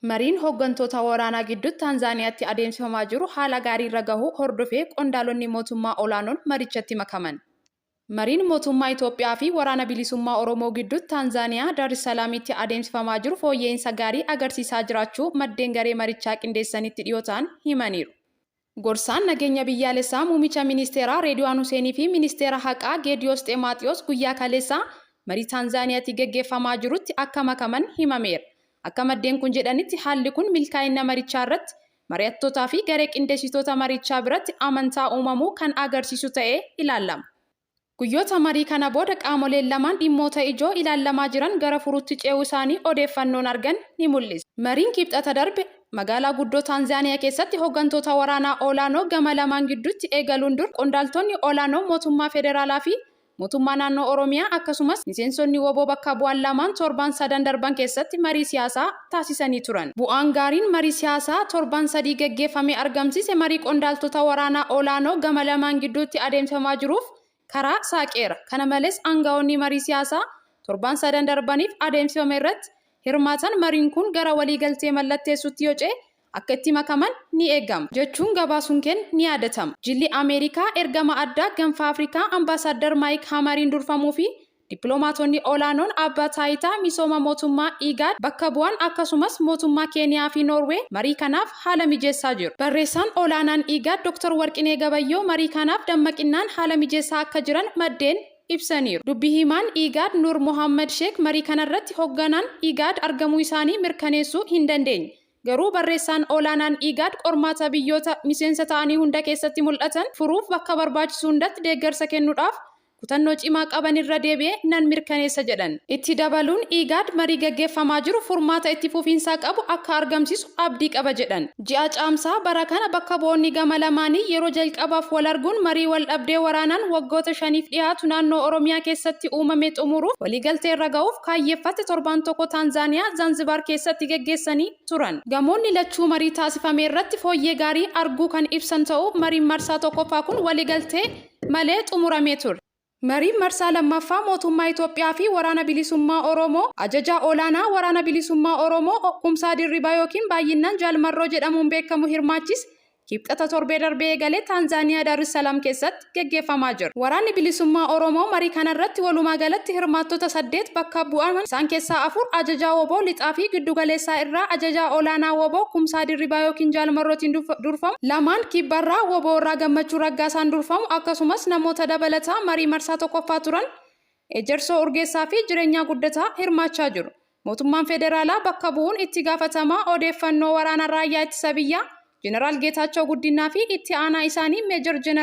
Mariin hoggantoota waraanaa gidduutti Taanzaaniyaatti adeemsifamaa jiru haala gaariirra gahuu hordofee qondaalonni mootummaa olaanoon marichatti makaman. Mariin mootummaa Itoophiyaa fi Waraana Bilisummaa Oromoo gidduutti Taanzaaniyaa Daarissalaamitti adeemsifamaa jiru fooyya'iinsa gaarii agarsiisaa jiraachuu maddeen garee marichaa qindeessanitti dhiyoo ta'an himaniiru. Gorsaan nageenya biyyaalessaa Muumicha Ministeeraa Reedwaan Huseenii fi Ministeera Haqaa Geediyoos Xemaaxiyoos guyyaa kaleessaa marii Taanzaaniyaatti gaggeeffamaa jirutti akka makaman himameera. Akka maddeen kun jedhanitti haalli kun milkaa'inna marichaa irratti mari'attootaa fi garee qindeessitoota marichaa biratti amantaa uumamuu kan agarsiisu ta'ee ilaalama. Guyyoota marii kana booda qaamoleen lamaan dhimmoota ijoo ilaallamaa jiran gara furuutti ce'uu isaanii odeeffannoon arganne ni mul'isa. Mariin Kibxata darbe magaalaa guddoo Taanzaaniyaa keessatti hoggantoota waraanaa olaanoo gama lamaan gidduutti eegaluun dura qondaaltonni olaanoo mootummaa federaalaa fi mootummaa naannoo Oromiyaa akkasumas miseensonni wbo bakka bu'an lamaan torban sadan darban keessatti marii siyaasaa taasisanii turan. Bu'aan gaariin marii siyaasaa torban sadii gaggeeffame argamsiise marii qondaaltota waraanaa olaanoo gama lamaan gidduutti adeemsifamaa jiruuf karaa saaqeera. Kana malees aanga'oonni marii siyaasaa torban sadan darbaniif adeemsifame irratti hirmaatan mariin kun gara waliigaltee mallatteessuutti yoo ce'e akka itti makaman ni eegama jechuun gabaasuun keenya ni yaadatama. Jilli Ameerikaa ergama addaa Ganfa Afrikaa Ambaasaaddar Maayik Hamariin durfamuu fi dippiloomaatonni olaanoon Abbaa Taayitaa Misooma Mootummaa IGAD bakka bu'an akkasumas mootummaa Keeniyaa fi Noorwee marii kanaaf haala mijeessaa jiru. Barreessaan olaanaan IGAD Dr. Warqinee Gabayyoo marii kanaaf dammaqinnaan haala mijeessaa akka jiran maddeen ibsaniiru. Dubbi himaan IGAD Nuur Mohaammad Sheek marii kanarratti hogganaan IGAD argamuu isaanii mirkaneessuu hin dandeenye. Garuu barreessaan olaanaan IGAD qormaata biyyoota miseensa ta'anii hunda keessatti mul'atan furuuf bakka barbaachisu hundatti deeggarsa kennuudhaaf kutannoo cimaa qaban irra deebi'ee nan mirkaneessa jedhan. Itti dabaluun IGAD marii gaggeeffamaa jiru furmaata itti fufiinsaa qabu akka argamsiisu abdii qaba jedhan. Ji'a Caamsaa bara kana bakka bu'oonni gama lamaanii yeroo jalqabaaf wal arguun marii waldhabdee waraanaan waggoota shaniif dhiyaatu naannoo Oromiyaa keessatti uumame xumuruuf waliigalteerra ga'uuf kaayyeffate torbaan tokko Taanzaaniyaa Zaanzibaar keessatti gaggeessanii turan. Gamoonni lachuu marii taasifame irratti fooyyee gaarii arguu kan ibsan ta'uu mariin marsaa tokkoffaa kun waliigaltee malee xumuramee ture. Mariin marsaa lammaffaa mootummaa Itoophiyaa fi Waraana Bilisummaa Oromoo ajajaa olaanaa Waraana Bilisummaa Oromoo Kumsaa Dirribaa ykn baay'innaan Jaal Marroo jedhamuun beekamu hirmaachise Kibxata torbee darbee eegalee Taanzaaniyaa Daarussalaam keessatti geggeeffamaa jira. Waraanni Bilisummaa Oromoo marii kanarratti walumaagalatti hirmaattota 8 bakka bu'aman isaan keessaa 4 ajajaa wbo Lixaa fi Giddugaleessaa irraa ajajaa olaanaa wbo Kumsaa Dirribaa ykn Jaal Marrootiin durfamu, lamaan Kibbarraa wbo irraa Gammachuu Raggaasaan durfamu akkasumas namoota dabalataa marii marsaa tokkoffaa turan Ejersoo Urgeessaa fi Jireenyaa Guddataa hirmaachaa jiru. Mootummaan Federaalaa bakka bu'uun itti gaafatamaa odeeffannoo waraana raayyaa ittisa biyyaa Jeneraal Geetaachoo Guddinnaa fi itti aanaa isaanii Meejar Jeneraal.